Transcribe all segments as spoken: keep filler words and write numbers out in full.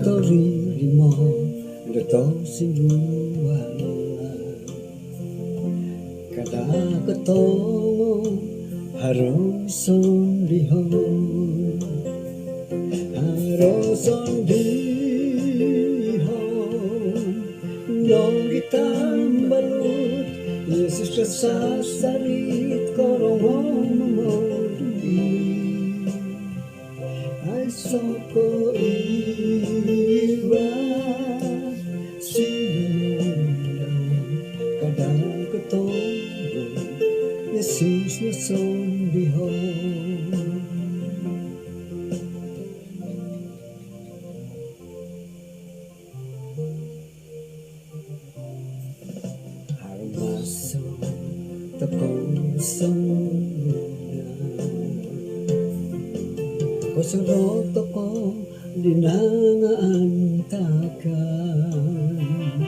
Torimo do tosindualan. Kada kotongo haro sondihon. Haro sondihon nogi tambalut. Yesus kasasarit korongou momoduli. Aiso ko iwat sinonondau, kada kotongo Yesus no sondihon. Haro maso tokou songunan, kosorou tokou di nangaantakan,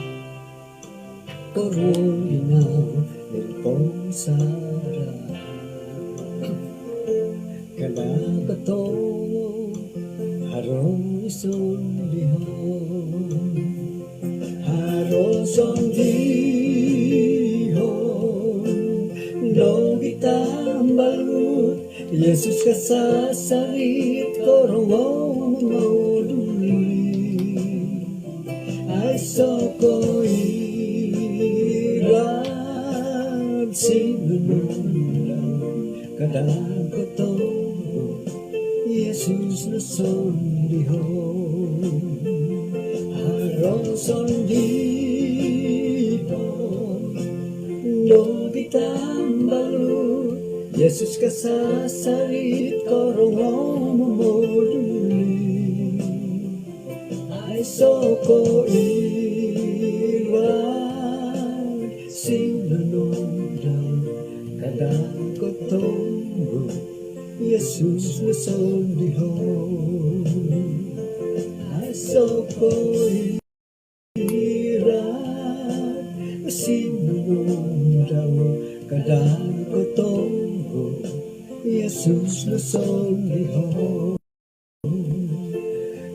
korongou di nau di pongsaraan. Kada kotongo haro sondihon. Haro sondihon nogi tambalut. Yesus kasasarit korongou momoduli. Aiso ko iwat sinonondau, kada kotongo Yesus no sondihon. Haro sondihon nogi tambalut. Yesus kasasarit korongou momoduli. Aiso ko iwat sinonondau, kada kotongo Yesus no sondihon. Aiso ko iwat sinonondau, kada kotongo Yesus no sondihon.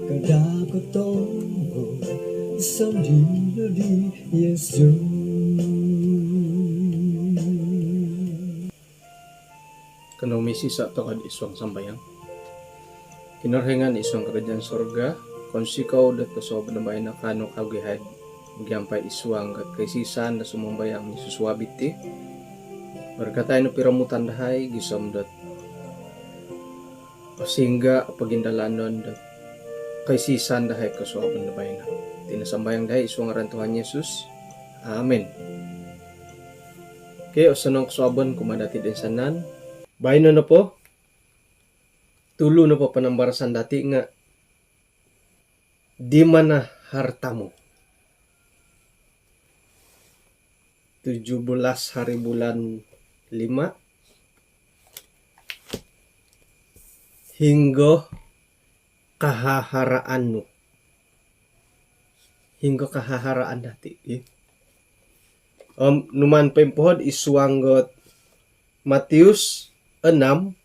Kada kotongo sondihon di Yesus. Kanou misisa' toko'd isuang sambayang. Kinorohingan isuang karajaan sorga, kounsikou dot kosuabon do baino kaanu kawagu ihai'd mogiampai isuang dot kaisisan do sumambayang misusuab iti. Barakatai no piromutan dahai gisom dot sahingga pogindalanon dot kaisisan dahai kosuabon do baino. Iti no sambayang dahai isuang ngaran Tuhan Yesus. Amin. Okey, osonong kosuabon kumaa dati' do insanan. Baino nopo, tulu nopo panambarasan dati' nga' Di Mana Hartamu? Tujuh belas hari bulan lima. Hinggo kahaharaan nu? Hinggo kahaharaan dati' i? Om numaan poimpohod isuang dot Matius enam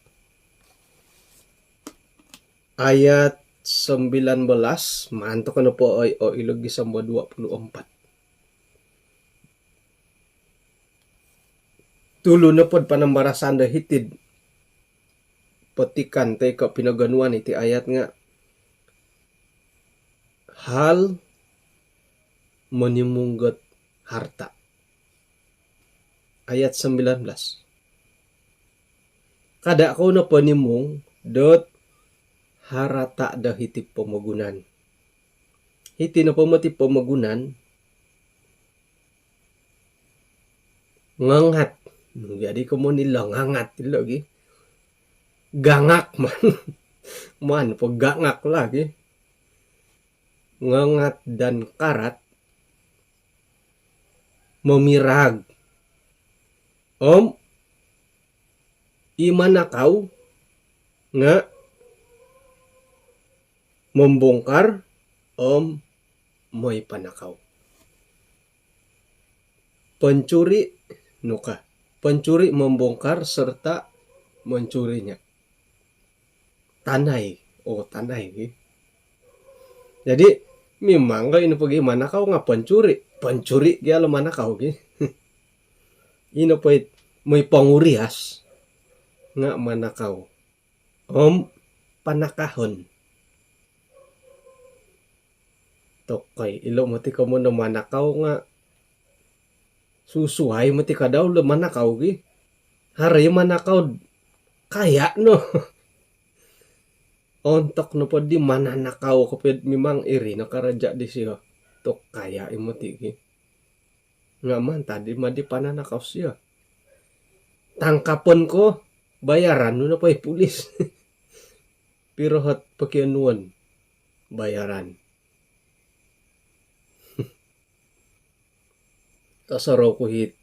ayat sembilan belas, maan toko' nopo oi, o ilogi sambo dua puluh empat. Tulu nopod panambarasan do hiti'd petikan toi ko' pinogonuan iti ayat nga' hal monimung dot harta. Ayat sembilan belas. Kada' kou nopo nimung dot harata' do hiti'd pomogunan. Hiti nopo moti pomogunan, ngangat. Jadi komoyon ilo ngangat ilo gi. Gangak maan. Maan po gangak lagi. Ngangat dan karat, momirag. Om i manakau nga' mombongkar om moi panakau. Pencuri, nu ka, pencuri membongkar serta mencurinya. Tanai, oo, tanai gi. Jadi mimang ka ino pogi manakau nga' pancuri'. Pancuri' gia lo manakau gi. Ino poi moi pongurias nga' manakau. Om panakahon. Tokoi, ilo' moti komoyon do manakau nga' susuai moti kadau lo manakau gi. Haro i manakau kaya' no. Ontok nopo di mananakau kopio'd mimang iri no karaja' disio. Tokoi, kaya' i moti gi. Nga' mantad i madi pananakau sio. Tangkapon ko, bayaran nu nopo i pulis. Piro hot pokionuon bayaran. Tosorou ku hit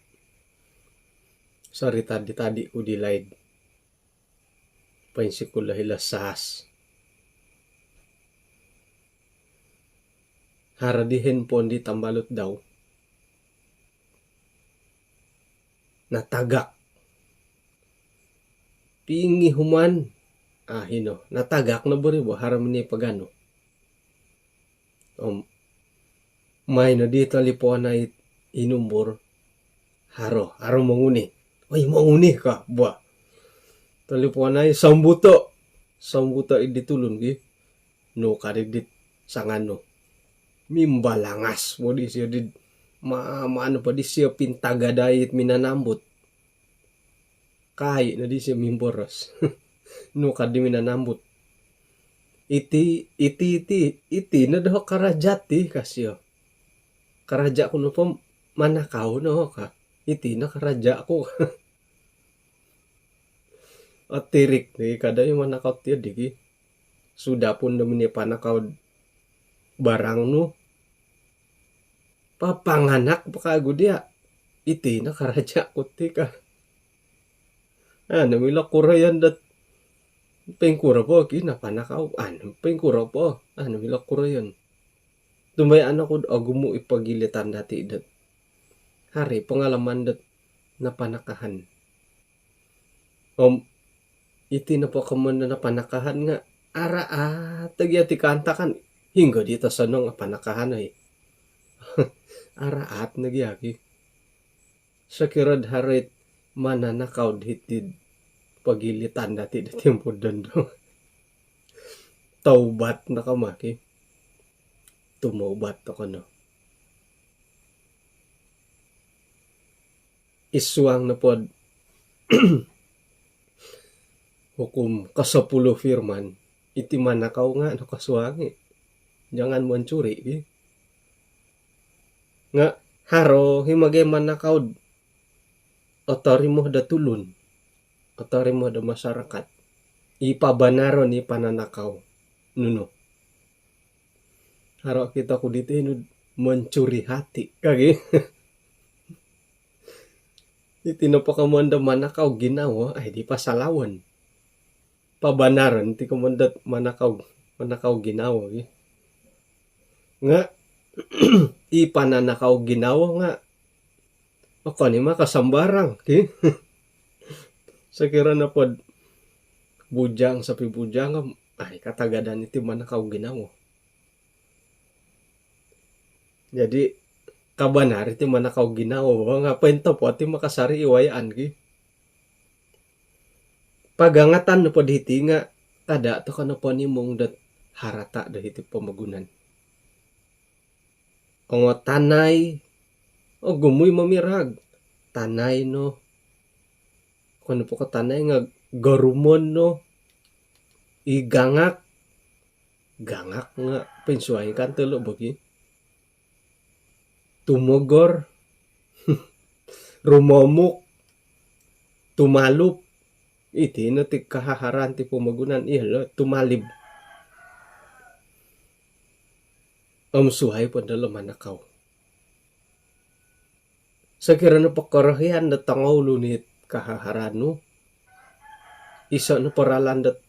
sorita di tadi' ku di laid. Poinsikul do hilo' sas. Haro di handphone di tambalut dau. Natagak. Pingihuman. Ah, hino. Natagak no bo ri bo, haro mini paganu. Om mai no di taliponai i numbur. Haro, haro monguni. Oi, monguni ka, bah. Taliponai, sambuto'. Sambuto' i di tulun gi. Nu kadi dit sanganu. Mimbalangas po di sio di, ma-, maanu po di sio pintagadai it minanambut. Kai no di sio mimboros. Nu kadi minanambut. Iti, iti, iti, iti no doho karaja' ti ka sio. Karaja' ku nopo manakau no ka. Iti no karaja' ku. Otirik ni kada i manakau ti di gi. Sudah pun do mini panakau barang nu. Papanganak po kagu dia. Iti no karaja' ku ti ka. Anu milo kuroyon dot. Poingkuro po ki napanakau. Anu poingkuro po. Anu milo kuroyon. Tumbayaan oku ogumu' i pogilitan dati' dot haro i pangalaman dot napanakahan. Om iti nopo komoyon do napanakahan nga' araat nogi ati kaantakan. Hinggo di tosonong apanakahan oi. Araat nogi aki. Sokiro'd haro it mananakau diti'd pogilitan dati' do timpu dondo. Taubat no kama ki. Tumaubat toko no. Id suang nopo'd hukum kesepuluh firman, iti manakau nga' nokosuang i'. Jangan mencuri ki. Nga' haro i' magai manakau'd otorimo do tulun, otorimo do masyarakat. I pabanaron i pananakau. Nunu. Haro kito ku diti nu'd mencuri hati kagi. Iti nopo komoyon do manakau ginawo, ai di pasalawon. Pabanaron ti komoyon dot manakau, manakau ginawo gi. Nga' i pananakau ginawo nga' okon i' maka sambarang ki. Sokiro nopo'd bujang, sapi bujang, ai katagadan iti manakau ginawo. Jadi kabanar iti manakau ginawo bo nga' pointopot i' makasari' i wayaan ki. Pagangatan nopo diti nga' kada' toko nopo nimung dot harata' do hiti pomogunan. Ongo tanai, ogumu i' mamirag. Tanai no. Okon nopo ko' tanai nga' gorumon no. I gangak. Gangak nga' poinsuai kan tolo' bo ki. Tumogor. Rumomuk. Tumalup. Iti no ti kahaharaan ti pomogunan, iyolo' tumalib. Om suai po dolo manakau. Sokiro nopo korohian do tongoulun it kahaharaan nu, iso' nopo ralan dot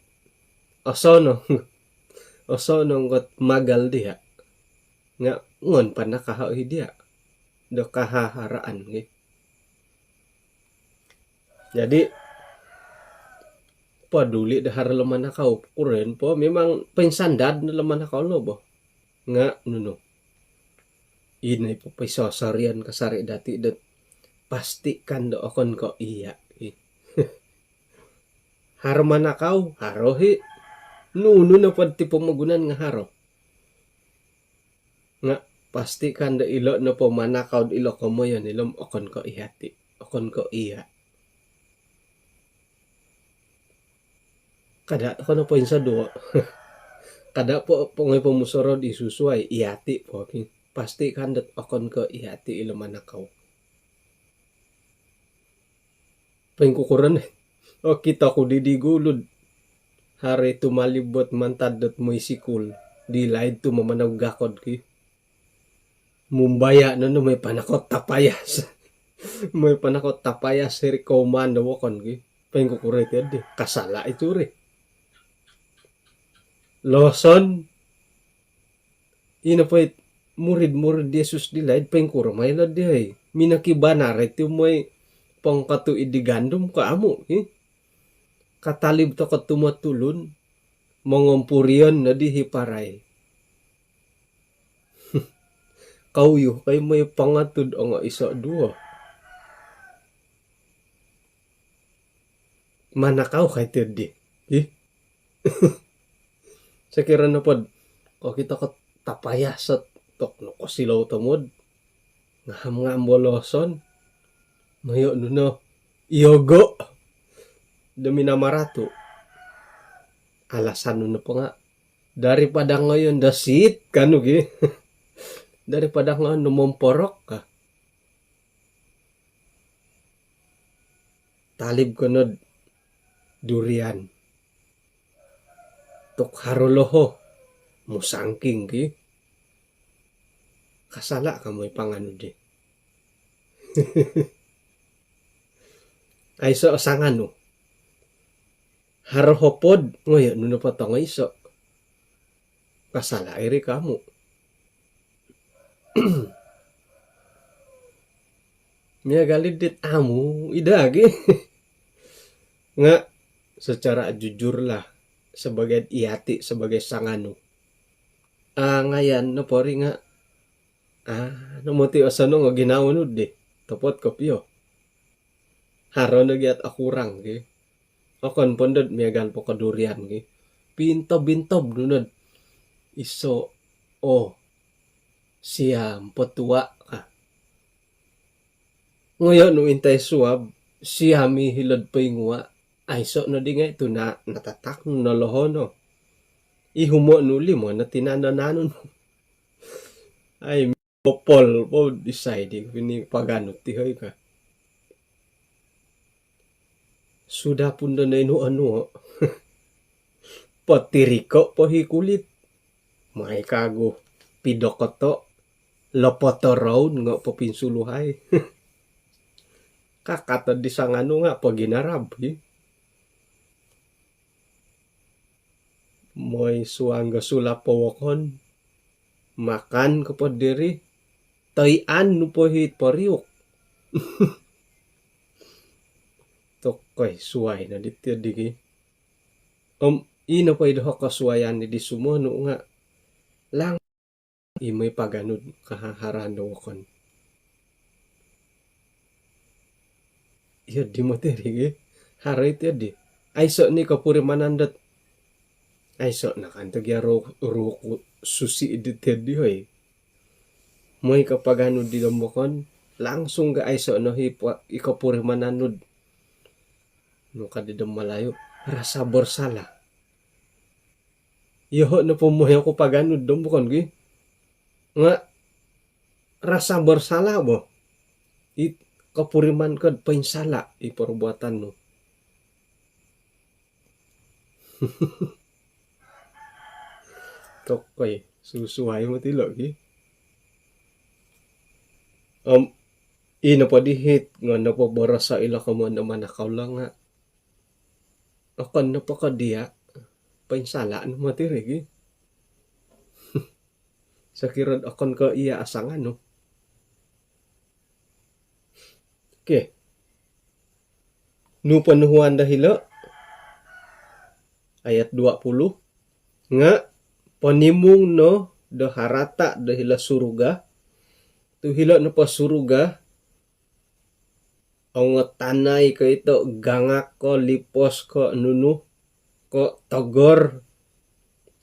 osonong, osonong ot magal diya'. Nga' ngon panakaho' i' diya' do kahaharaan ki. Jadi poduli' do haro lo manakau, kuroyon po, mimang poinsandad no lo manakau lo bo. Nga' nunu, ino i popoiso sorion kasari' dati' dot pastikan do okon ko' iya'. Haro manakau, haro hi'. Nunu nopo ti pomogunan nga' haro. Nga' pastikan do ilo' nopo manakau do ilo' komoyon ilo' okon ko' iya' ti, okon ko' iya'. Kada' ko no poinsoduo'. Kada' po pongoi pomusorou di susuai, iya' ti po ki. Pastikan dot okon ko' iya' ti ilo' manakau. Poingkukuro no, okito ku di di gulu'd haro i tumalib dot mantad dot moi sikul, di laid tu mamanau gakod ki. Mumbaya' no no moi panakot tapayas. Moi panakot tapayas iri koumaan do wokon ki. Poingkukuro i ti di, kasala' i tu ri. Loson. Ino po i murid-murid Yesus di laid, poingkuro mai lo di oi. Minokibanar i ti moi pongkotu' i di gandum ko amu' ki. Katalib toko' tumotulun, mongompurion no di hi parai. Kauyuh kai moi pangatud ongo iso' duo. Manakau kai ti di. Ih. Sokiro nopod kokito ko tapayas ot tok nokosilou tomod. Ngaham-ngaham boloson. Noyo' nu no iyogo' do minamaratu'. Alasan nu nopo nga' daripada ngoyon do siit kanu gi. Daripada ngoyon do momporok ka. Talib ko nod durian. Tok haro loho. Musangking ki. Kasala' ka moi panganu di. Aiso' sanganu. Haro hopod, ngoyo' nu nopo tongo iso'. Kasala' iri kamu'. Miagal i dit amu' i daa gi. Nga' secara jujurlah, sebagai iyati', sebagai sanganu. Angayan nopo ri nga', aa, no moti' osonong o ginawo nu di. Topot kopio. Haro no giat okurang gi. Okon pondod miagal po ko durian gi. Pintob-intob nu nod iso', o, siam po tua' ka. Ngoyo' nu intai suab, siam i hilo'd poinguwa', aiso' no di ngai' tu' na, natatak nu no loho no. Ihumo' nu limo no tinan do nanu nu. Ai, popol po isai di pini paganu ti hoi ka. Sudah pun do noinuo-nuo. Potiriko' po hi kulit. Mai kagu pidokoto', lopotoroun ngo' popinsuluhai. Kakatod di sanganu nga' poginarab hi. Moi suang go sulap po wokon. Makan ko po diri. Toian nu po hi poriuk. Tokoi, suwai no di ti di gi. Om ino po i doho' kosuwayan di sumonu nga' lang i moi paganud kahaharan do wokon. Iyo di moti ri gi. Haro i ti di. Aiso' ni kopurimanan dot. Aiso' nakan to gia ru, ruku' susi di ti di hoi. Moi ko paganud di do wokon, langsung ga aiso' no hi po, i kopurimanan nud. Nu ka di do Malayu, rasa bersalah. Iyoho' nopo moi oku paganud do wokon gi. Nga' rasa bersalah bo. It kopuriman kod poinsala' i perbuatan nu. Tokoi, susuwai moti lo gi. Om ino po di hit, ngon nopo boroso' ilo komoyon do manakau lo nga'. Okon nopo ko diya', poinsala' nu moti ri gi. Sokiro okon ko iya' o sanganu. Okey. Nu ponuhuan do hilo'. Ayat dua puluh. Nga' ponimung no do harata do hilo suruga. Tu hilo nopo suruga, ongotanai ko ito, gangak ko, lipos ko, nunu ko, togor,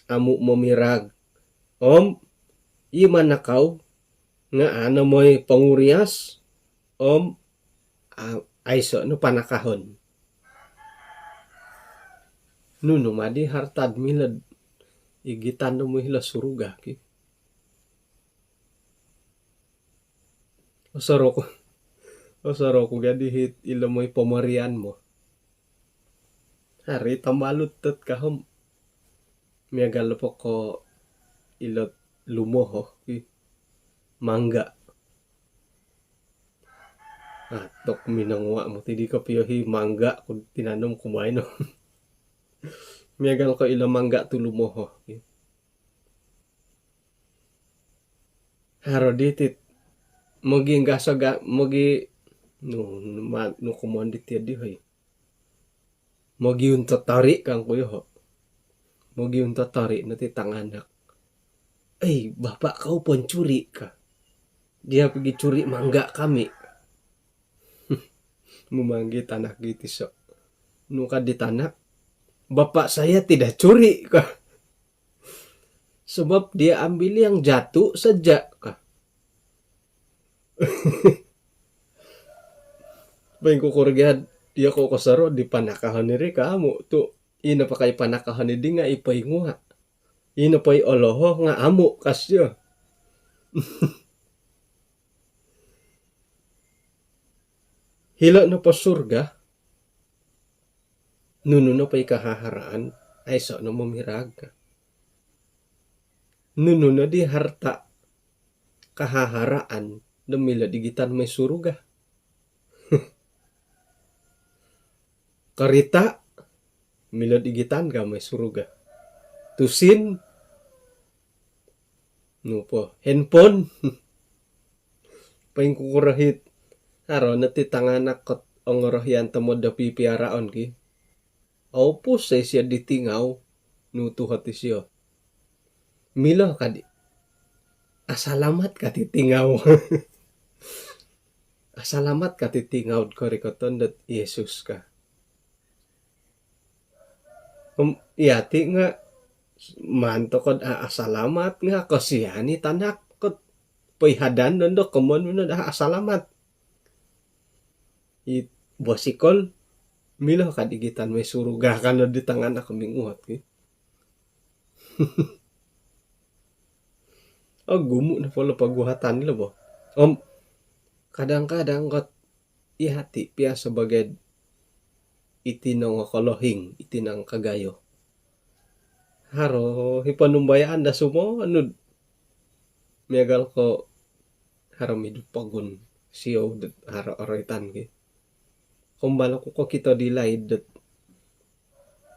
amu momirag. Om i manakau nga a no moi pongurias, om a, aiso no panakahon. Nunu madi harta'd milo'd igitan do moi hilo suruga ki? Osorou ku, osorou ku gadi hit ilo moi pomorian mo. Hari tambalut dot kahom. Miagal po ko ilo lumoho ki, mangga. Atok minongua mo tidi kopio hi mangga ku tinanom ku baino. Miagal ko ilo mangga tu lumoho ki. Haro di tit mogi nggaso ga, mogi nu, nu ma, nu komon di tiyo di hoi. Mogiuntotori kangku yoho. Mogiuntotori no ti tanganak. "Ei, bapak kau pencuri kah? Dia pergi curi mangga kami." Mumanggi tanak gi tiso. Nu ka di tanak, "Bapak saya tidak curi kah? Sebab dia ambil yang jatuh saja kah?" Poingkukuro gia dia ko kosoro di panakahon iri ka amu tu, ino pakai panakahon iri nga i poingua. Ino poi oloho nga amu kasio. Hilo nopo surga, nunu nopo i kahaharaan, aiso no momirag. Nunu no di harta kahaharaan do milo digitan moi suruga. Karita milo digitan ka moi suruga. Tusin, nu po, handphone. Poingkukuro hit, haro no ti tanganak kot ongorohian tomod do pipiaraon ki. Oupus isio di tingau, nu tuhot isio. Milo ka di, asalamat ka ti tingau. Asalamat ka ti tingau do korikoton dot Yesus ka. Om, iya ti nga maan toko do a, asalamat nga kosian i tanak kot poihadan dondo komon mino do a, asalamat. I bosikol, milo ka digitan moi suruga ka no di tanganak minguhot ki. Ogumu no polo poguhatan ilo bo. Om, kadang-kadang kot i hati pia sabagai iti nongokolohing, iti nangkagayo. Haro hi panumbayaan da sumonud. Miagal ko haro midu pogun siou dot haro oroitan ki. Kombal oku kokito di laid dot,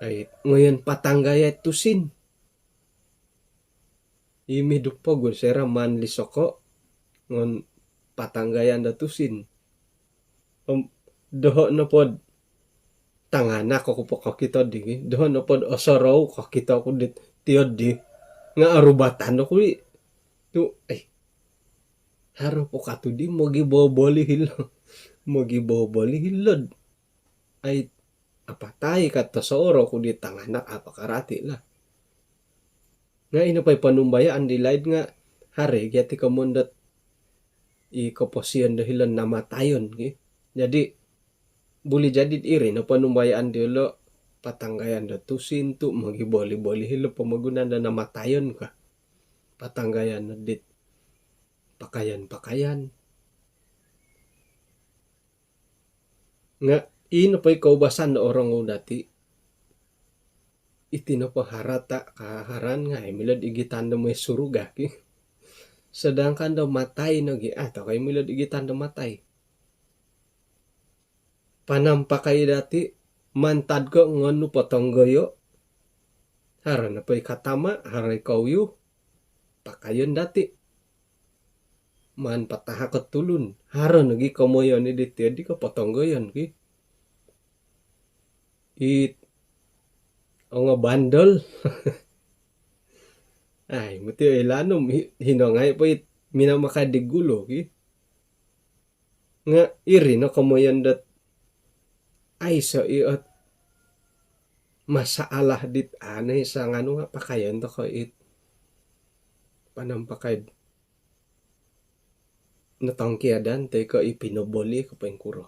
ai, ngoyon patanggayai tusin. I midu pogun sera maan lisoko ngon patanggayan do tusin. Om, doho nopod tanganak oku po kokito di, doho nopod osorou kokito ku dit tiod di, nga arubatan oku i tu, ai, haro po katu di mogiboboli hilo, mogiboboli hilo. Ai, apatai ka tosoro ku di tanganak, apa karati lah. Nga ino pai panumbayaan di laid nga hari gia ti komon dot i koposion do hilo namatayon ki. Jadi, buli jadi iri no panumbayaan diolo patanggayan do tusin tu mogiboli-boli hilo pomogunan do namatayon ka. Patanggayan no dit pakaian-pakaian. Nga ino pai koubasan do orongou dati, iti nopo harata kaharan nga ai milo digitan do moi suruga ki. Sedangkan do matai nogi, ah, tokou milo digitan do matai. Panampakai dati, mantad ko ngonu potonggoyo. Haro nopo i katama, haro i kouyuh, pakayon dati. Maan patahak o tulun. Haro nogi komoyon i diti di ko potonggoyon ki. It ongo bandol. Ai, moti oilaan om hi-, hino ngai' po it minamakai di gulu ki. Nga' iri no komoyon dot aiso' i' ot masalah dit anai sanganu nga' pakayon toko' it panampakai notongkiadan toi ko' i pinoboli ko' poingkuro.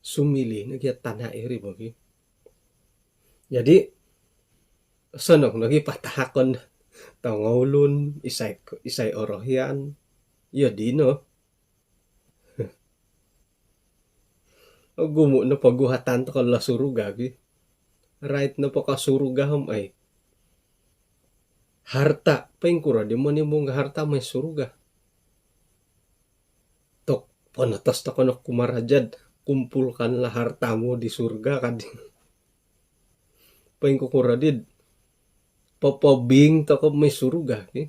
Sumiliu nogi' o tana' iri bo ki. Jadi' osonong nogi' patahakon tongoulun, isai, isai orohian, iyo dino. Ogumu' no poguhatan toko' lo suruga ki. Rait nopo ko suruga om ai, harta, poingkuro di monimung harta moi suruga. Tok, ponotos toko' no kumaraja'd, "Kumpulkanlah hartamu di surga," kadi. Poingkukuro did popobing toko' moi suruga ki.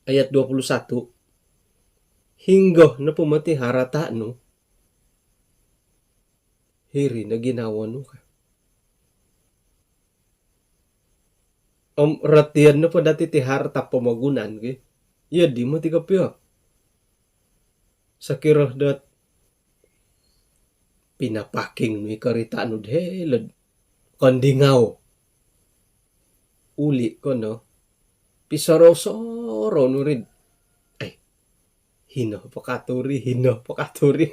Ayat dua puluh satu, "Hinggo nopo moti harata' nu, hiri no ginawo nu," ka. Om rotian nopo dati' ti harta pomogunan ki, iyo di moti kopio. Sokiro dot pinapaking nu i karita' nu di hilo'd Kondingau, uli' ko no, pisorou-sorou nu rid, ai, hino po katuri, hino po katuri.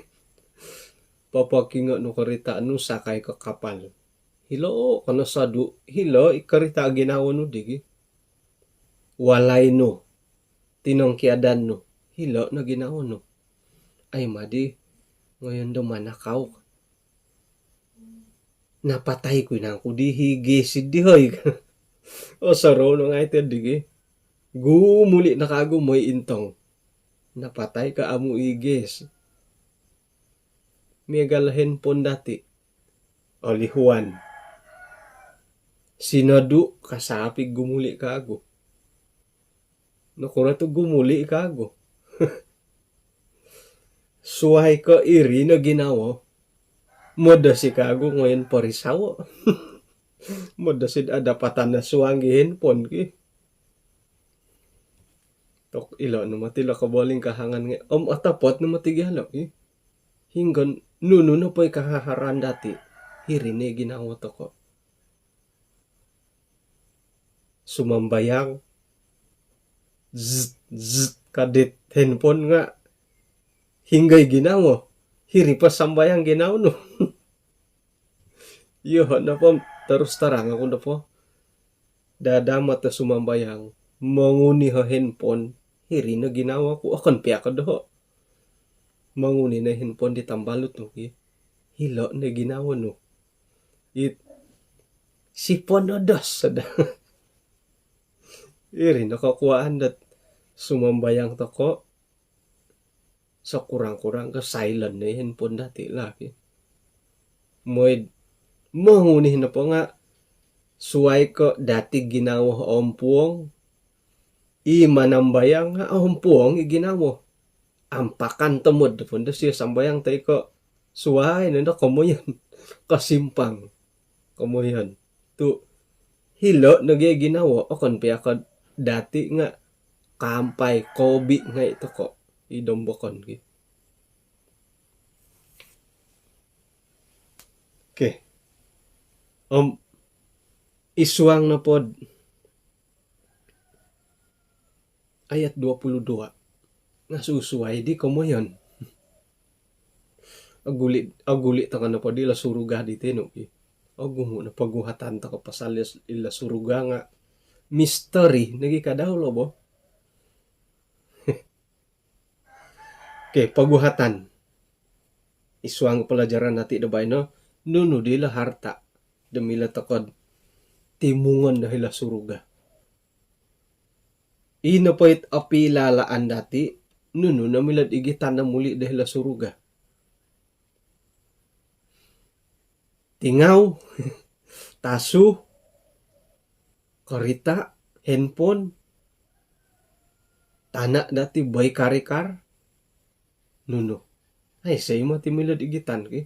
Papakingo' nu karita' nu, sakai ko kapal. Hilo' ko no sodu', hilo' i karita' ginawo nu di gi. Walai nu, tinongkiadan nu, hilo' no ginawo nu. Ai madi, ngoyon do manakau. Napatai ku inangku di hi gas di hoi. Osorou no ngai' ti di gi. Gumuli' no kagu moi intong. Napatai ko amu' i gas. Miagal handphone dati'. Olihuan. Sinodu' ka sapi gumuli' kagu. Nokuro tu gumuli' kagu. Suwai ko iri no ginawo. Modosi kagu ngoyon porisawo'. Modosi ada patana suang gi handphone ki. Tok ilo' no moti lo kobolingkahangan ngai'. Om otopot no moti gi alo' ki. Hinggo nunu nopo i kahaharan dati', hiri ni ginawo toko'. Sumambayang, zzz, zzz, kadit handphone nga', hinggo i ginawo, hiri po sambayang ginawo nu. Iyoho' nopo, terus terang oku nopo. Dada mato sumambayang, monguni ho handphone, hiri no ginawo ku, okon pia ko doho'. Monguni no handphone di tambalut nu ki. Hilo' no ginawo nu. It, sipon odos sada. Iri no kokuwaan dot sumambayang toko'. Sokurang-kurang ko silent no i handphone dati' lah ki. Moid, monguni nopo nga' suwai ko dati' ginawo ompuong, i manambayang nga' ompuong i ginawo. Ampakan tomod do pondo siyo sambayang toi ko' suwai nondo komoyon. Kosimpang. Komoyon. Tu' hilo' nogi' ginawo, okon pia ko dati' nga' kaampai kobi' ngai' toko' i dombokon ki. Okey. Om i suang nopod ayat dua puluh dua. Nga' susuwai di komoyon. Oguli', oguli' toko' nopo di ilo suruga di tinu ki. Ogumu' no poguhatan toko' pasal ilo suruga nga' misteri nogi' kadau lo bo. Okey, poguhatan. I suang pelajaran dati' do baino, nunu di ilo harta' do milo toko'd timungon do hilo suruga. Ino po it opilalaan dati', nunu no milo'd igitan do muli' do hilo suruga. Tingau, tasu, korita', handphone, tana' dati' boi karikar, nunu. Ai, aiso' i' moti milo'd igitan ki.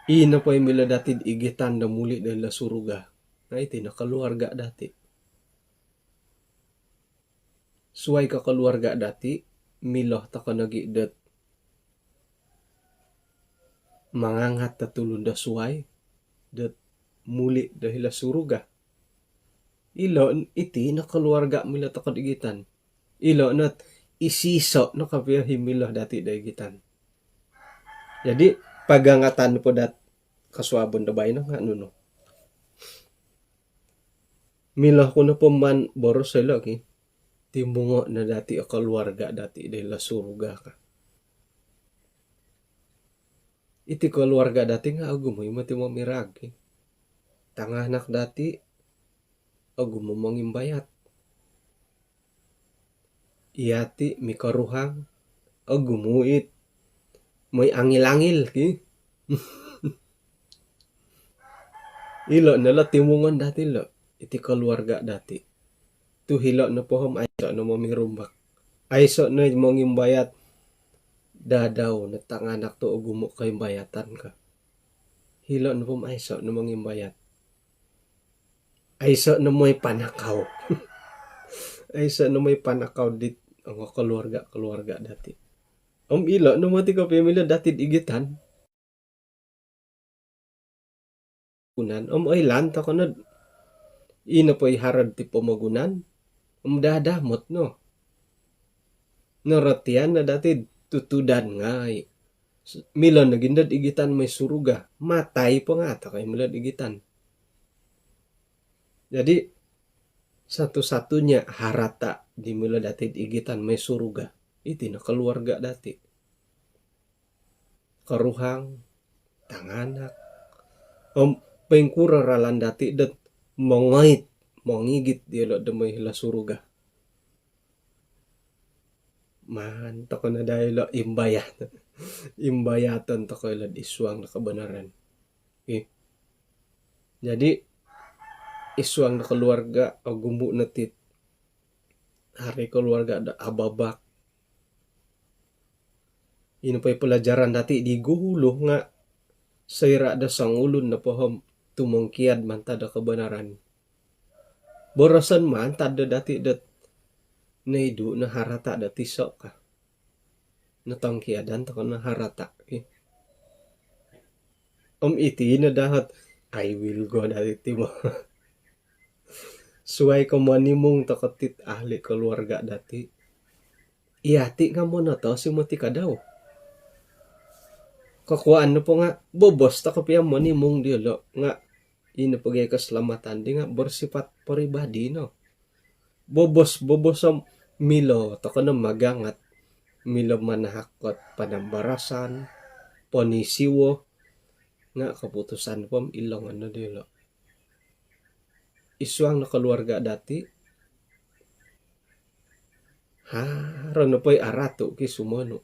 Ii nopo i milo dati'd igitan do muli' do hilo suruga nga' iti no koluarga' dati'. Suwai ko koluarga' dati', milo toko' nogi' dot mangangat do tulun do suwai dot muli' do hilo suruga. Ilo' iti no koluarga' milo toko'd igitan. Ilo' not isiso' no kopio i milo dati' do igitan. Jadi' pagangatan po dot kosuabon do baino nga' nunu. Milo ku nopo maan boros ilo' ki, timungo' no dati' o koluarga' dati' do hilo suruga ka. Iti koluarga' dati' nga' ogumu' i moti momirag ki. Tanganak dati' ogumu' mongimbayat. Iyati' mikoruhang, ogumu' it moi angil-angil ki. Ilo' no lo timungon dati' lo, iti koluarga' dati'. Tu' ilo' nopo om aiso' no momirumbak, aiso' no mongimbayat. Dadau no tanganak tu' ogumu' koimbayatan ka. Ilo' nopo om aiso' no mongimbayat, aiso' no moi panakau. Aiso' no moi panakau dit ongo koluarga-koluarga' dati'. Om ilo' no moti kopio milo dati'd igitan. Gunan om oilaan toko' nod ii nopo i haro'd ti pomogunan om dadamot no. Norotian no dati'd tutudan ngai'. Milo nogi' nod igitan moi suruga, matai po nga' toko' i milo'd igitan. Jadi' satu-satunya harata' di milo dati'd igitan moi suruga, iti no koluarga' dati'. Koruhang, tanganak, om poingkuro ralan dati' dot mongoit, mongigit diyolo' do moi hilo suruga. Maan toko' no daa ilo' imbayat, imbayaton toko' ilo'd isuang do kobonaran. Ih. Jadi' isuang do koluarga', ogumu' no ti haro i koluarga' do ababak. Ino po i palajaran dati' di gulu nga' soira' do songulun nopo om tumongkiad mantad do kobonaran, boroson mantad do dati' dot noidu' no harata' dot iso' ka. Notongkiadan toko' no harata' ki. Om iti no daa ot, I will go dati' ti bo. Suwai ko monimung toko' tit ahli koluarga' dati', iyati' nga' monotos i moti kadau. Kokuwaan nopo nga' bobos toko' pia monimung diyolo' nga' ino po gia i keselamatan di nga' bersifat peribadi no. Bobos-bobos om milo toko' no magangat, milo manahak ot panambarasan, ponisiwo, nga' keputusan po om ilongon no diyolo'. Isuang no koluarga' dati', haro nopo i aratu' ki sumonu',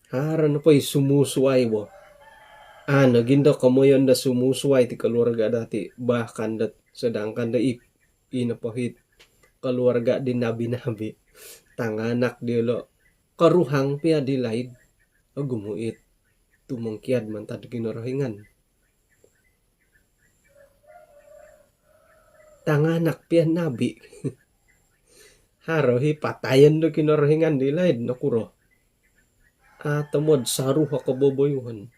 haro nopo i sumusuwai bo, a' nogi' ndo komoyon do sumusuwai ti koluarga' dati', bahkan dot sedangkan do i, ino po it koluarga' di nabi-nabi, tanganak diyolo', koruhang pia di laid, ogumu' it tumongkiad mantad Kinorohingan. Tanganak pia nabi, haro i patayon do Kinorohingan di laid, nokuro? A' tomod saru o koboboyuhon.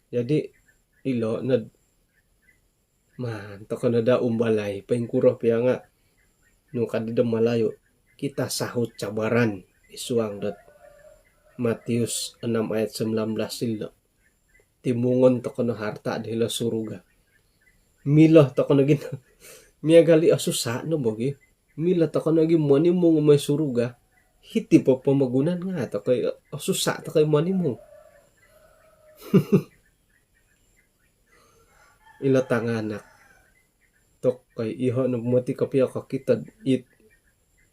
Jadi' ilo' nod maan toko' no daa umbalai, poingkuro pia nga' nung kadi do Malayu, kita sahut cabaran isuang dot Matius enam ayat sembilan belas ilo'. Timungon toko' no harta' di hilo suruga. Milo toko' nogi' no, miagal i osusa' no bo gi, milo toko' nogi' monimung moi suruga, hiti po pomogunan nga' toko' i osusa' toko' i monimung. Ilo tanganak toko' i, iyoho' no moti kopio kokito'd it,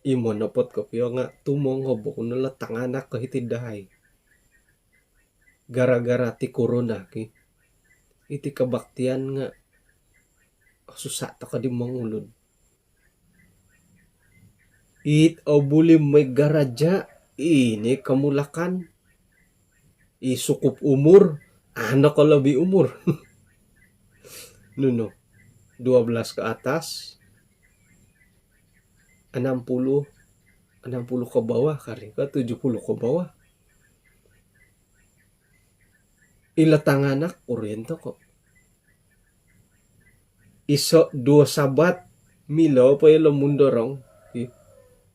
i monopot kopio nga' tumongob oku no lo tanganak ko hiti'd dahai. Gara-gara ti korona ki, iti kabaktian nga' osusa' toko' di mongulud. It obuli moi garaja', ini komulakan, i sukup umur, Anak ko lebih umur. Nunu, dua belas ke atas, enam puluh, enam puluh ke bawah kari, ke tujuh puluh ke bawah. Ilo tanganak, urien toko. Iso duo Sabat, milo po ilo mundorong. Ih,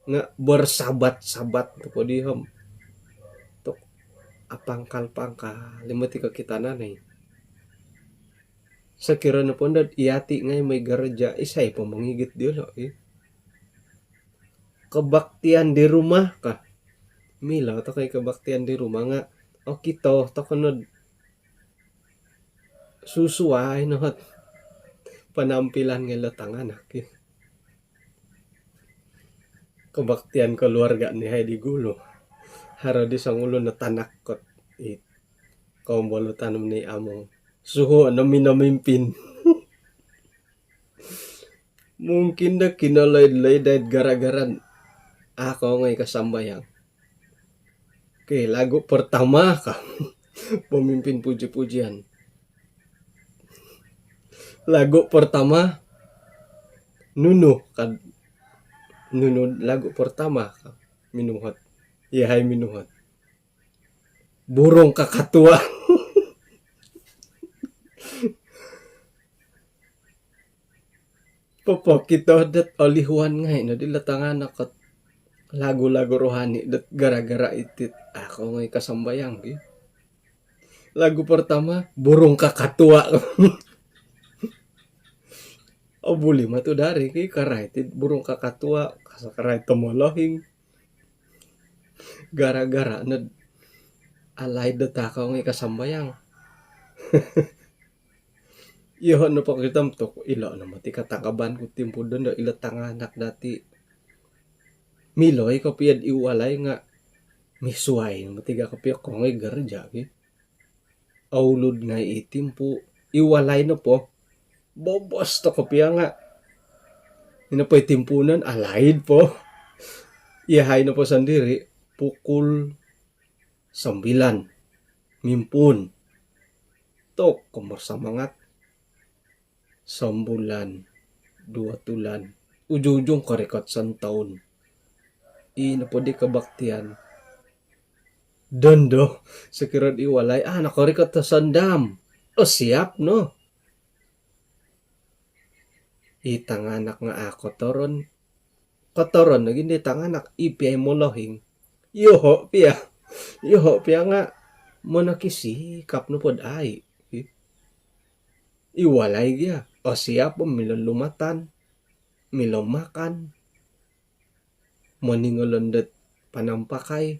nga bersabat-sabat tu po di om. Tok, apangkal-pangkal, limo ti kokitanan ai. Sokiro nopo dot iyati ngai moi gereja, isai po mongigit diolo, ih. Kebaktian di rumah ka. Milo toko i kebaktian di rumah nga okito toko nod susuai no ot penampilan ngai ilo tanganak, ih. Kebaktian keluarga ni hai di gulu. Haro di songulun no tanak kot i kombolutan ni among. Suhuo no minomimpin. Mungkin do kinoloid-loid dait gara-gara a' ko ongoi kasambayang. Okey, lagu pertama ka. Pemimpin puji-pujian. Lagu pertama, nunu ka, nunu lagu pertama ka minuhot. Iyahai minuhot. Burung kakatua. Popokito dot olihuan ngai no dilo tanganak ot lagu-lagu rohani dot gara-gara iti a' ko ongoi kasambayang, ki. Lagu pertama, Burung Kakatua. Oh, buli matu dari, ki, karai ti Burung Kakatua, kasa karai to molohing. Gara-gara nod alaid dot a' ko ongoi kasambayang. Iyoho' nopo kitom tok, ilo' no moti katangkaban ku timpu dondo, ilo' tanganak dati'. Milo i kopio i walai nga' misuai no moti ga kopio ko ongoi gereja, ki. Oulud ngai' i timpu, i walai nopo bobos toko pia nga' ino po i timpuunon alaid po. Iyahai nopo sondiri' pukul sembilan mimpuun. Tok, komor samangat. Sombulan, duo tulan, ujung-ujung korikot sontoun. Ino po di kebaktian dondo, sokiro di walai, ah, nokorikot to sondam. Oh, siap no. I tanganak nga' a' kotoron. Kotoron nogi di tanganak, i pia i molohing. Iyoho' pia. Iyoho' pia nga' monokisikap nopod ai'. I walai gia, oh, siap po milo lumatan, milo makan, moningolon dot panampakai.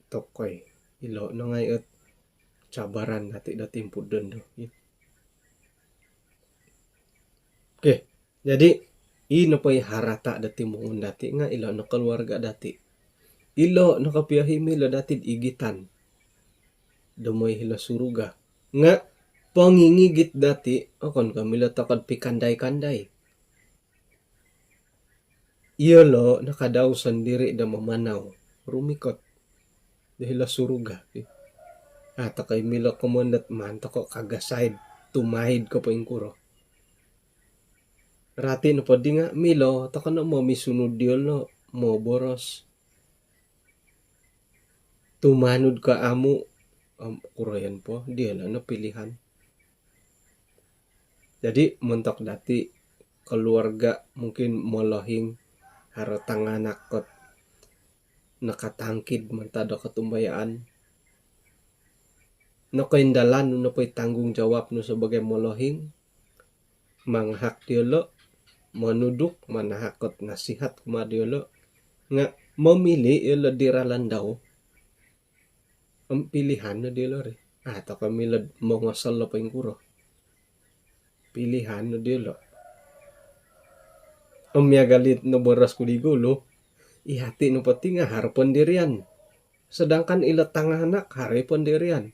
Tokoi, ilo' no ngai' ot cabaran dati' do timpu dondo. Okey, jadi ino po i harata' do timungun dati' nga' ilo' no koluarga' dati'. Ilo' no kopio i milo dati'd igitan do moi hilo suruga. Nga' pongingigit dati', okon ko' milo toko'd pikandai-kandai. Iyolo' nakadau sondiri' do mamanau, rumikot do hilo suruga. A' toko i milo komoyon dot maan toko kagasai'd tumaid ko poingkuro. Rati' nopo di nga' milo toko no momisunud diyolo', moboros. Tumanud ko amu', om kuroyon po, diyolo' no pilihan. Jadi, montok dati' koluarga' mungkin molohing, haro tanganak kot nakatangkid mantad do kotumbayaan. Nokoindalan nu nopo i tanggungjawab nu sabagai molohing, mangahak diyolo', monuduk, manahak ot nasihat kumaa diyolo', nga' momili' iyolo' di ralan dau. Om pilihan no diyolo' ri. A' toko milo'd mongosol o poingkuro. Pilihan no diyolo'. Om miagal it noboros ku di gulu, i hati' nopo ti nga' haro pendirian. Sedangkan ilo tanganak haro i pendirian.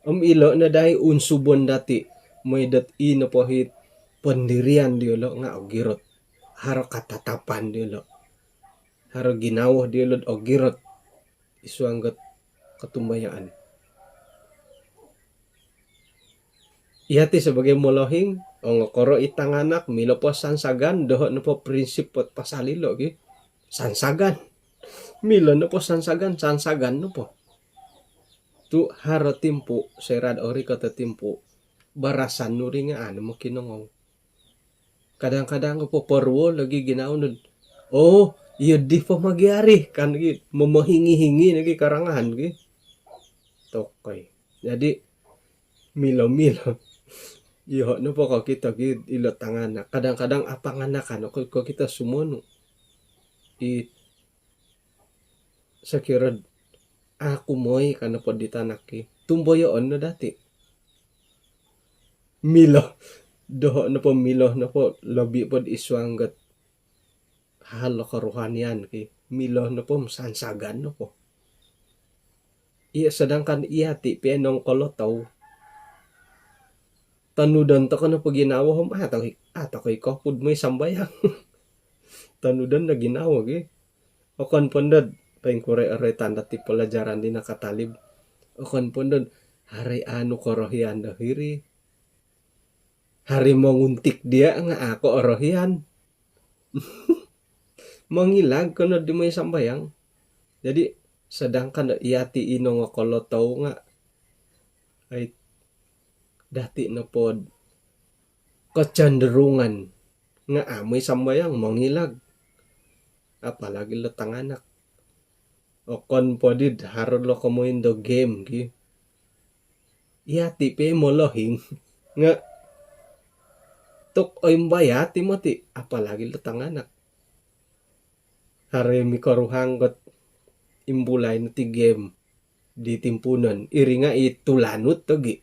Om ilo' no dai unsubon dati', moi dot i nopo it pendirian diyolo' nga' ogirot. Haro katatapan diyolo'. Haro ginawo diyolo'd ogirot. Id suang dot kotumbayaan. Iyati' sabagai molohing, ongokoro' i tanganak, milo po sansagan, doho' nopo prinsip po pasal ilo' ki. Sansagan. Milo nopo sansagan, sansagan nopo. Tu' haro timpu', soira'd orikot o timpu', barasan nu ri nga' a' nu mokinongou. Kadang-kadang ko poporuol lagi ginawo nu'd, "Oo, iyo di po mogiari," kan gi, momohingi-hingi lagi karangahan gi. Tokoi. Jadi, milo-milo. Iyoho' nopo kokito gi ilo tanganak. Kadang-kadang apanganakan, ko-, kokito sumonu'. I sokiro'd aku moi ka nopo di tanak ki, tumboyoon no dati'. Milo. Doho' nopo milo nopo lobi' pod isuang got hal kerohanian ki. Milo nopo sansagan nopo. Iya, sedangkan iyati' piya nongkolotou. Tonudon toko' nopo ginawo om, a' toko', a' toko' i kokud moi sambayang. Tonudon do ginawo gi. Okon po'ndo'd, poingkuro i roitan dati' pelajaran di nakatalib. Okon po'ndo'd, haro i anu korohian do hiri. Haro i monguntik diya' nga' a' ko' orohian. Mongilag ko no di moi sambayang. Jadi, sedangkan do iyati' i nongokolotou nga', ai, dati' nopo'd kecenderungan nga' a' moi sambayang, mongilag. Apalagi lo tanganak. Okon po di'd haro lo komoyon do game ki. Iyati' piya i molohing nga' tok oimbayat i moti', apalagi lo tanganak. Haro i mikoruhang got imbulai no ti game di timpuunon. Iri nga' i tulanut ogi.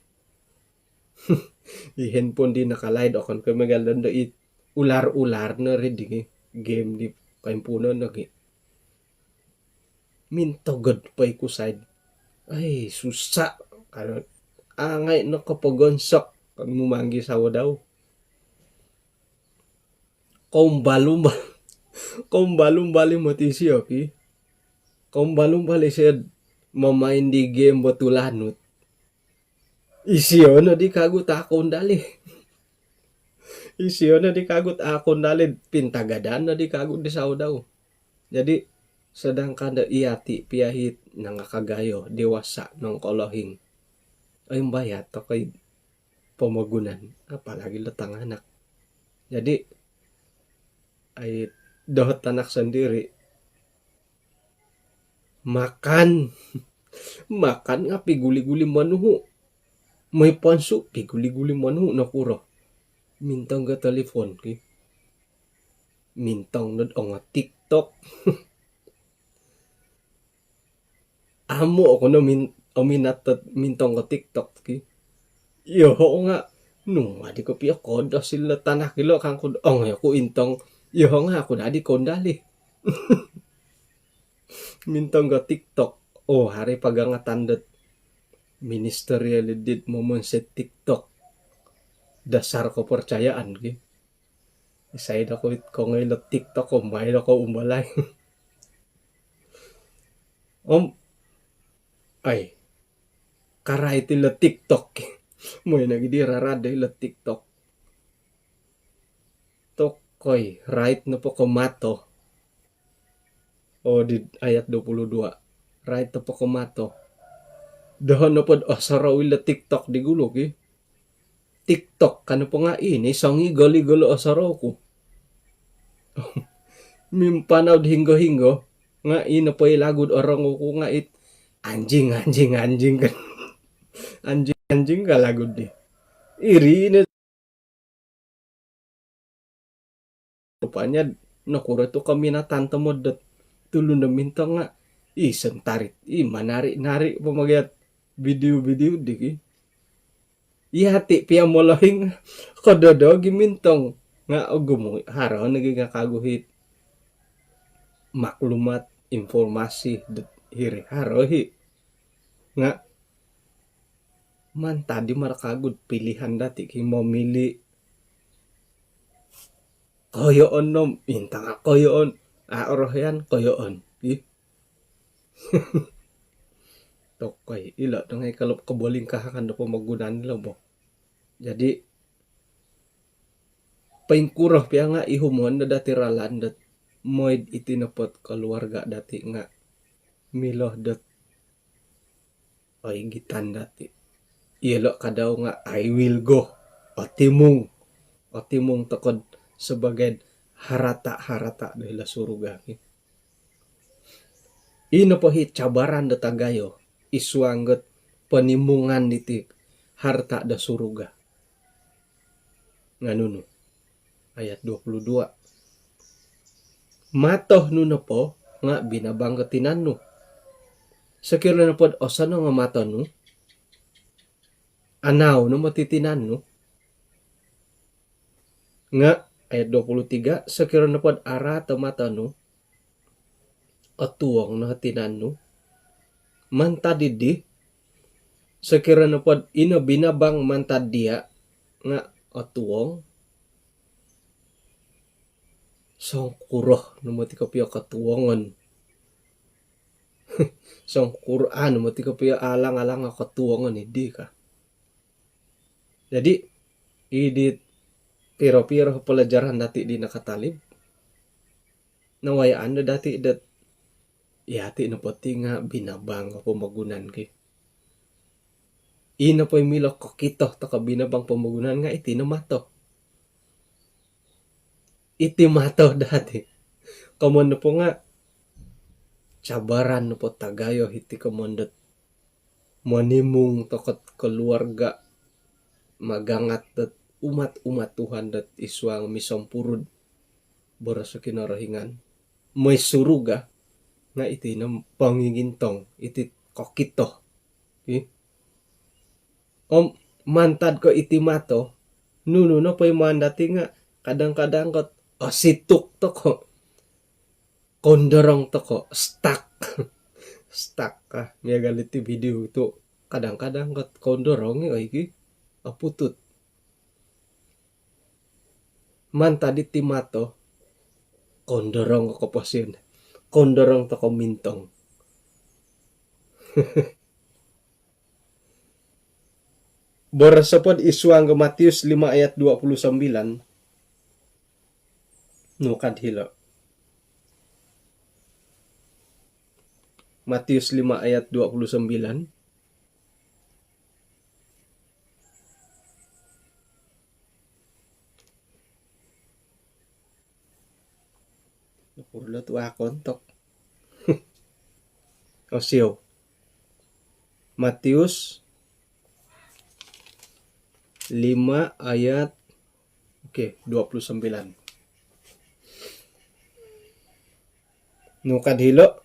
I handphone di nakalaid, okon ko' miagal dondo i ular-ular no ri di game di koimpuunon ogi. Mintogod po i kusaid. Ai, susa'. Kalau angai no kopogonsok, kan mumanggi sawo dau. Koumbal-umbal. Koumbal-umbal i moti isio ki. Koumbal-umbal isio'd mamain di game bo tulanut. Isio no di kagu' ta' koundali. Isio no di kagu' ta' koundali, pintagadan no di kagu' di sawo dau. Jadi, sedangkan do iyati' piya i nangakagayo, dewasa, nongkolohing, oimbayat toko' i pomogunan, apalagi lo tanganak. Jadi, ai, doho' tanak sondiri', makan. Makan nga' piguli-guli monuhu'. Moi ponsu', piguli-guli monuhu', nokuro? Mintong ga' talipon ki. Mintong nod ongo TikTok. Amu' oku no min-, ominat dot mintong ko TikTok ki. Iyoho' nga', nung adi kopiyo kodos ilo tanak ilo kangku'd ongoi oku intong. Iyoho' nga' aku dadi koundali. Mintong ko TikTok. Oo, haro i pagangatan dot ministerial i dit momonsoi TikTok. Dasar kepercayaan ki. Isai do ko it kongoi ilo TikTok, komoi do ko umbalai. Om, ai, karait ilo TikTok. Moi nogi di rarad do ilo TikTok. Tokoi, rait nopo ko mato. Oo, di ayat dua puluh dua. Rait nopo ko mato. Doho' nopod osorou ilo TikTok di gulu ki. TikTok ka nopo nga' i ni songigol-igol o osorou ku. Mimpanau'd hinggo-hinggo nga' i nopo i lagu'd orongou ku nga' it, "Anjing, anjing, anjing," kan. "Anjing, anjing," ka lagu'd di. Iri no. Rupanya, nokuro tu' kaminatan tomod dot tulun do mintong nga', i, sentarit, i, manari-nari po mogiat video-video di ki. Iyati' piya molohing, kododo gi mintong. Nga' ogumu', haro nogi nga' kagu hit maklumat, informasi dot hiri, haro hi. Nga' mantad di mara kagu'd pilihan dati' ki momili'. Koyoon no, intang a' koyoon, a' orohian, koyoon. Ih. Tokoi, ilo' do ngai' kalau kobolingkahangan do pomogunan ilo' bo. Jadi, poingkuro pia nga' ihumon do dati' ralan dot moi'd iti nopo't koluarga' dati' nga' milo dot oigitan dati'. Iyolo' kadau nga' "I will go." Otimung. Otimung toko'd sabagai'd harata-harata do hilo' suruga' ki. Ino po hi cabaran do tagayo id suang dot ponimungan diti harta' do suruga'. Nga' nunu? Ayat dua puluh dua. Mato nu nopo nga' binabang ko tinan nu. Sokiro nopo'd osonong o mato nu, anau no moti tinan nu. Nga' ayat dua puluh tiga, sokiro nopo'd araat o mato nu, otuong no tinan nu. Mantad iddi, sokiro nopo'd ino binabang mantad diya' nga' otuong, songkuro no moti kopio kotuongon? Songkuro, aa no moti kopio alang-alang o kotuongon iddi ka. Jadi, id dit piro-piro pelajaran dati' di nakatalib, nawayaan do dati' dot, iyati' nopo ti nga' binabang o pomogunan ki. Ino po i milo kokito toko' binabang pomogunan nga' iti no mato. Iti mato dati'. Komon nopo nga' cabaran nopo tagayo iti komon dot monimung toko't koluarga', magangat dot umat-umat Tuhan dot id suang misompurud boros o Kinorohingan, moi suruga', nga' iti no pongingintong, iti kokito. Ih. Om mantad ko' iti mato, nunu nopo i maan dati' nga' kadang-kadang kot osituk toko'. Kondorong toko', stuck. Stuck ka. Miagal iti video tu', kadang-kadang kot kondorong i, oi ki, oputut. Mantad iti mato, kondorong ko' koposion. Kondorong toko' mintong. Boros nopo'd id suang ko Matius lima ayat dua puluh sembilan. Nu kad hilo'? Matius lima ayat dua puluh sembilan. Nokuro tu' au kontok. Osiou. Matius lima ayat, okey, dua puluh sembilan. Nu kad hilo',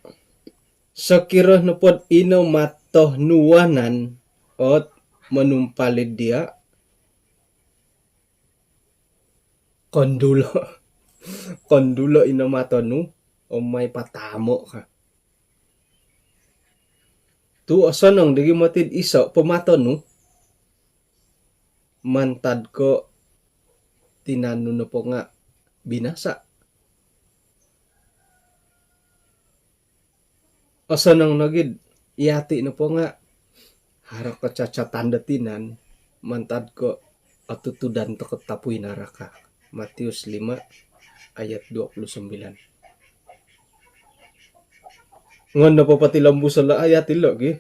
sokiro nopo'd ino mato nu wanan ot monumpalid diya', kondulo'. Kondulo' ino mato nu, om mai patamo' ka. Tu' osonong digi moti'd iso' po mato nu, mantad ko' tinan nu nopo nga' binasa'. Osonong nogi'd iyati' nopo nga' haro kecacatan do tinan, mantad ko' otutudan toko' tapui naraka. Matius lima ayat dua puluh sembilan. Ngon nopo potilombuso' lo ayat ilo' gi.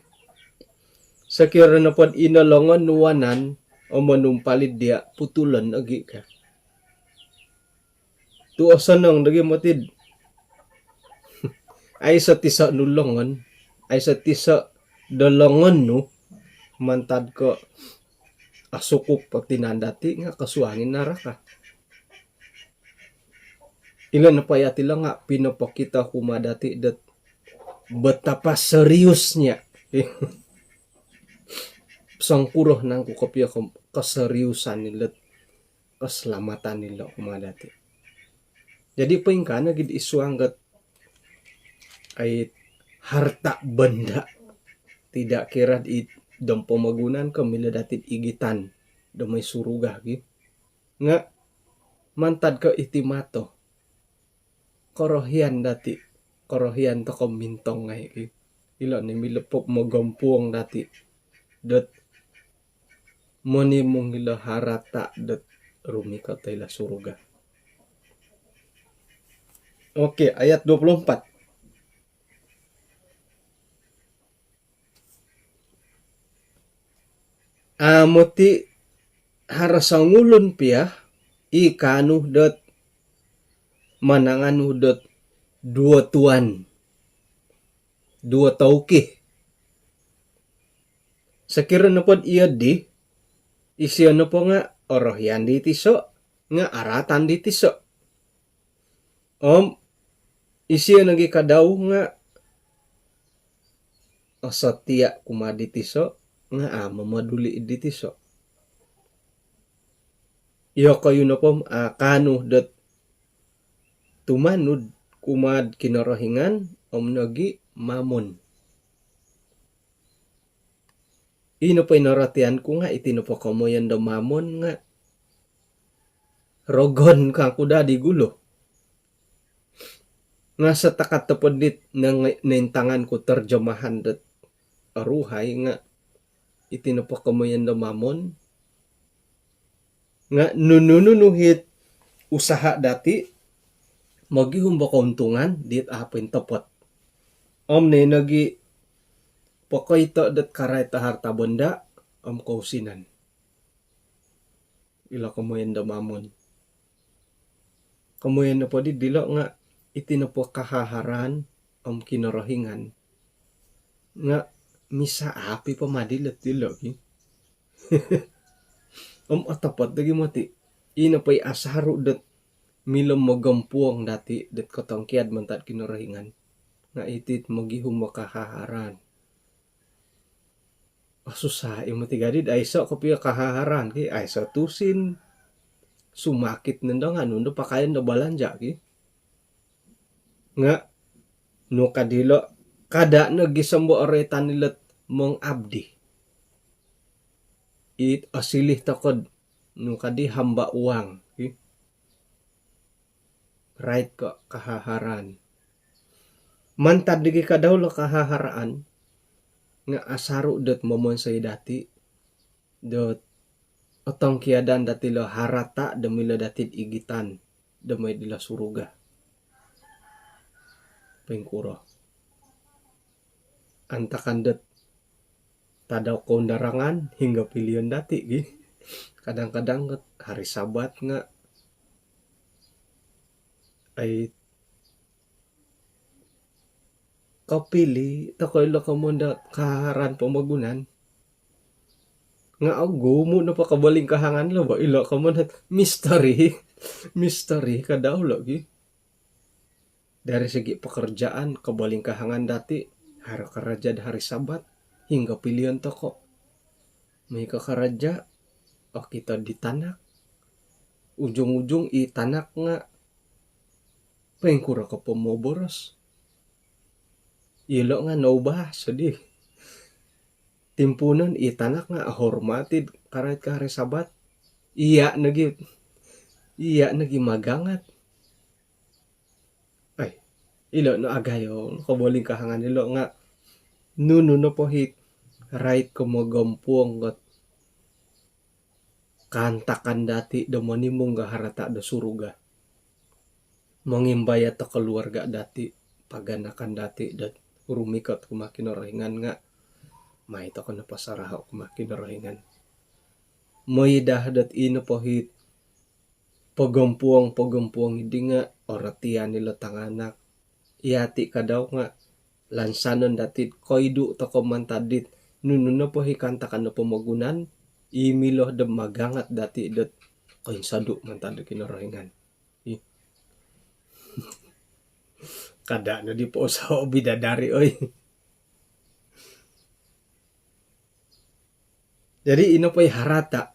Sokiro nopo'd ino longon nu wanan om monumpalid diya', putulon ogi' ka. Tu' osonong dogi moti'd aiso' tiso' nu longon, aiso' tiso' do longon nu, mantad ko' osukup o tinan dati' nga' kosuang i naraka. Ilo nopo ayat ilo nga' pinopokito kumaa dati' dot betapa seriusnya. Songkuro nangku kopio ko-, keseriusan ilo't keselamatan ilo' kumaa dati'. Jadi poingkaa nogi'd id suang dot ai harta benda, tidak kira id dom pomogunan ko' milo dati'd igitan do moi suruga gi. Nga' mantad ko' iti mato, korohian dati', korohian toko' mintong ngai' ki. Ilo' ni milo po mogompuong dati' dot monimung ilo harata' dot rumikot ilo suruga. Okey, ayat dua puluh empat. Amu ti haro songulun pia i kaanu dot mananganu dot duo tuan, duo touki. Sokiro nopod iyo di, isio nopo nga' orohian di tiso', nga' aratan di tiso'. Om isio nogi kadau nga' osotia' kumaa di tiso', nga' a' momaduli' di tiso'. Iyokoyu nopo om a' kaanu dot tumanud kumaa'd Kinorohingan om nogi' Mamon. Ino po i norotian ku nga' iti nopo komoyon do Mamon nga' rogon kangku daa di gulu. Nga' setakat topod dit nang-, naintangan ku terjemahan dot oruhai nga' iti nopo komoyon do Mamon nga' nunu-nunu hit usaha dati' mogihum do kountungan dit a' pointopot. Om ne nogi' pokoito' dot karait do harta bonda om kousinan. Ilo komoyon do Mamon. Komoyon nopo di dilo' nga' iti nopo kahaharaan om Kinorohingan nga' misa' api po madi lot dilo' ki. Om otopot lagi moti, ino po i asaru' dot milo mogompuong dati' dot kotongkiad mantad Kinorohingan nga' iti mogihum o kahaharaan. Osusa' i moti gadi'd aiso' kopio kahaharaan ki, aiso' tusin. Sumakit nondo nga' nunu do pakayon do balanja' ki. Nga' nu ka dilo', kada' no gisom bo oroitan ilot mongabdi. It osilih toko'd nu ka di hamba uang ki. Rait ko' kahaharaan. Mantad digi kadau lo kahaharaan nga' asaru' dot momonsoi dati' dot otongkiadan dati' lo harata' do milo dati'd igitan do moi'd ilo suruga. Poingkuro. Antakan dot tadau koundarangan hinggo pilion dati' gi. Kadang-kadang got hari Sabat nga' ai kopili' toko' ilo komoyon dot kahaharaan pomogunan. Nga' ogumu' nopo kobolingkahangan lo bo ilo komoyon dot misteri. Misteri kadau lo gi. Dari segi pekerjaan, kobolingkahangan dati', haro karaja' do hari Sabat, hinggo pilion toko'. Moi ko karaja', okito di tanak. Ujung-ujung i tanak nga' poingkuro ko po moboros. Ilo' nga' noubas di. Timpuunon i tanak nga' hormati karait ko hari Sabat. Iya' nogi, iya' nogi magangat. Ai, ilo' no agayo kobolingkahangan ilo' nga' nunu nopo hit rait ko mogompuong got kaantakan dati' do monimung do harata' do suruga. Mongimbayat do koluarga' dati', paganakan dati' dot rumikot kumaa Kinorohingan nga' mai toko' nopo saraho' kumaa Kinorohingan. Moidah dot ino po hit pogompuong-pogompuong idi nga' orotian ilo tanganak. Iyati' kadau nga' lansanon dati'd koidu' toko' mantad dit nunu nopo hi kaantakan do pomogunan i milo do magangat dati' dot koinsodu' mantad do Kinorohingan. Ih. Kada' no di pousaho' bidadari oi. Jadi ino po i harata'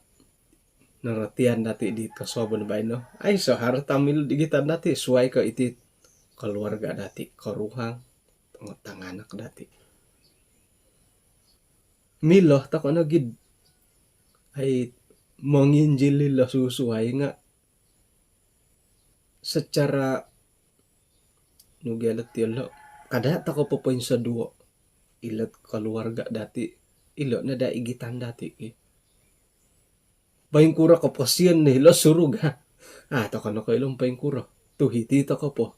norotian dati' di kosuabon baino. Aiso' harata' milo digitan dati' suwai ko' iti koluarga' dati', koruhang, tanganak dati'. Milo toko' nogi'd ai monginjil ilo susuwai nga' secara nu gia lo ti ilo, kada' toko' popoinsoduo'. ilot koluarga dati, ilo no daa igitan dati ki. Poingkuro koposion do hilo surga? A' toko no koilo poingkuro. Tu hiti toko po.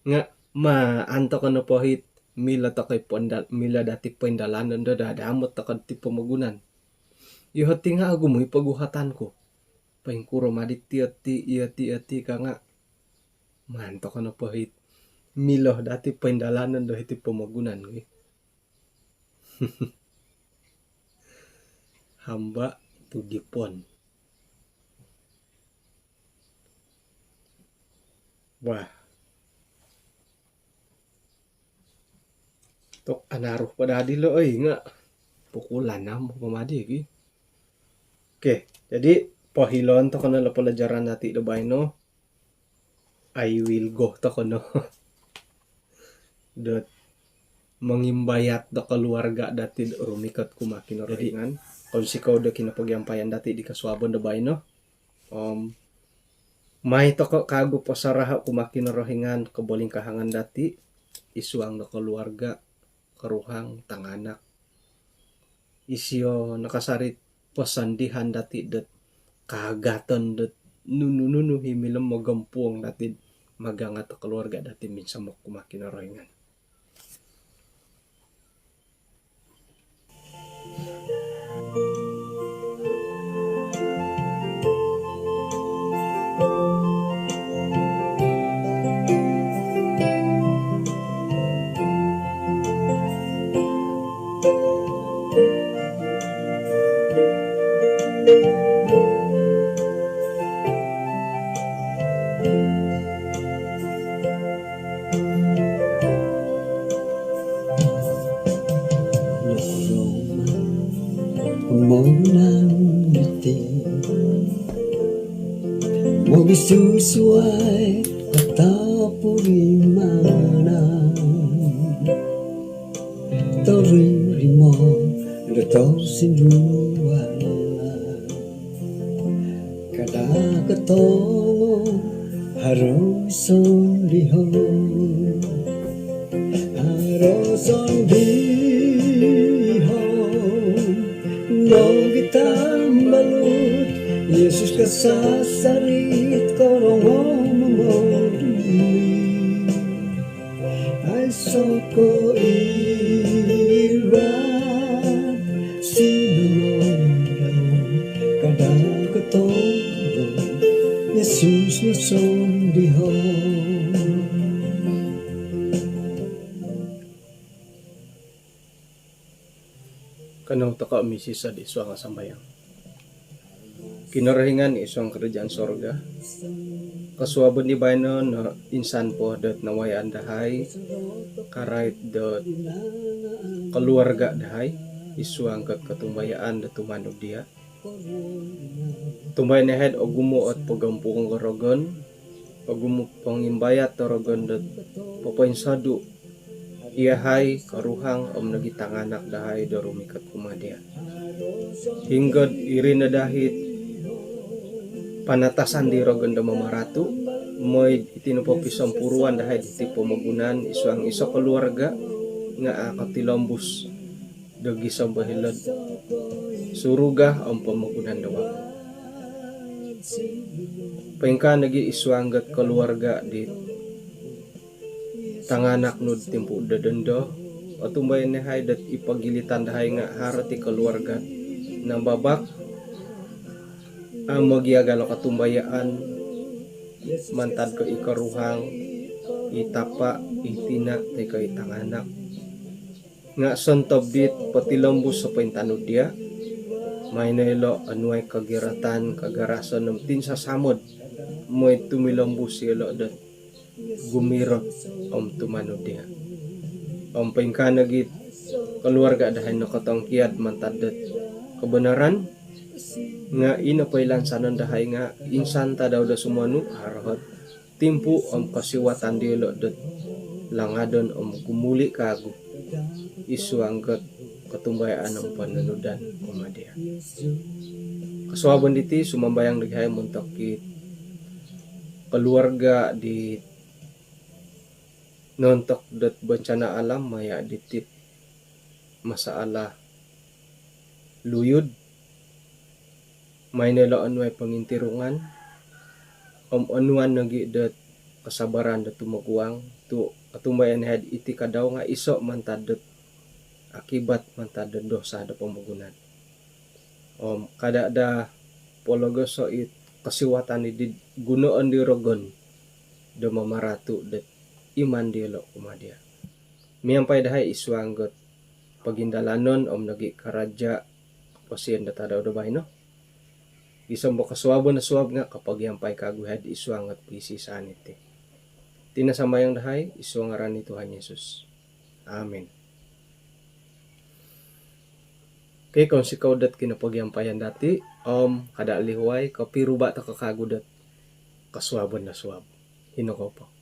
Nga maan toko nopo it milo toko i poinda-, milo dati poindalanon do dadamot toko diti pomogunan. Iyoho ti nga ogumu i poguhatan ku. Poingkuro ma diti oti, iyo ti oti ka nga maan toko nopo it milo dati poindalanon do hiti pomogunan ki. Hamba Tudipon. Wah. Tok anaru po daa dilo oi nga pukul anam po madi ki. Oke, jadi pohiloon toko no lo pelajaran dati do baino. I will go toko no dot mongimbayat do koluarga dati do rumikot kumaa Kinorohingan. Jadi, kounsikou do kinopogiampayan dati di kosuabon do baino. Om mai toko kagu posoroho kumaa Kinorohingan kobolingkahangan dati id suang do koluarga, koruhang, tanganak. Isio no kasari posondihan dati dot kaagaton dot nunu-nunu i milo mogompuong dati magangat do koluarga dati minsomok kumaa Kinorohingan. Nokuro ma pomogunan diti mogisusuai katapurimanan, toririmo do tosindualan. Kada kotongo haro sondihon, haro sondihon nogi tambalut. Yesus kasasari korongou momoduli. Aiso ko iwat sinongou dau, kada kotongo Yesus no sondihon. Kanou toko misisad id suang sambayang. Kinorohingan id suang kerajaan sorga, kosuabon di baino no insan po dot nawayaan dahai karait dot koluarga dahai id suang kot kotumbayaan dot tumanud dia. Tumbayaan yahai dot ogumu ot pogompuong do rogon, ogumu pongimbayat do rogon dot popoinsodu iyahai, koruhang om nogi tanganak dahai do rumikot kumaa dia. Hinggod iri no dahai panatasan di rogon do mamaratu, moi iti nopo pisompuruan dahai diti pomogunan id suang iso koluarga nga a' kotilombus do gisom do hilo'd suruga om pomogunan do wagu. Poingkaa nogi id suang dot koluarga di tanganak nu'd timpu do dondo, otumbayaan yahai dot i pogilitan dahai nga haro ti koluarga nambabak, a' mogiagal o kotumbayaan mantad ko i koruhang, i tapa, i tina, toi ko i tanganak. Nga sontob dit potilombus o pointanud dia, maai no ilo onuai kogiratan, kagarasan om tinsasamod, moi tumilombus iyolo dot gumirot om tumanud dia. Om poingkaa nogi koluarga dahai nokotongkiad mantad dot kobonaran, nga i nopo i lansanon dahai nga insan tadau do sumonu, haro ot timpu om kosiwatan diolo dot langadon om gumuli kawagu id suang dot kotumbayaan om pononudan kumaa dia. Kosuabon diti sumambayang nogi yahai montok i koluarga di nontok dot bencana alam maya diti, masalah luyud, mai no ilo onuai pongintirungan om onuan nogi dot kesabaran do tumoguang tu otumbayaan yahai iti tadau nga iso mantad dot akibat mantad dot dosa do pomogunan. Om kada da pologoso it kosiwatan di gunoon di rogon do mamaratu dot iman diolo kumaa dia. Miampai dahai id suang dot pogindalanon om nogi karaja koposion do tadau do baino. Gisom do kosuabon do suab nga kapagiampai kagu yahai id suang dot pisisaan iti. Iti no sambayang dahai id suang ngaran di Tuhan Yesus. Amin. Okey, kounsikou dot kinapagiampaian dati om kada lihuai kopiruba toko kagu dot kosuabon do suab. Hino kou po.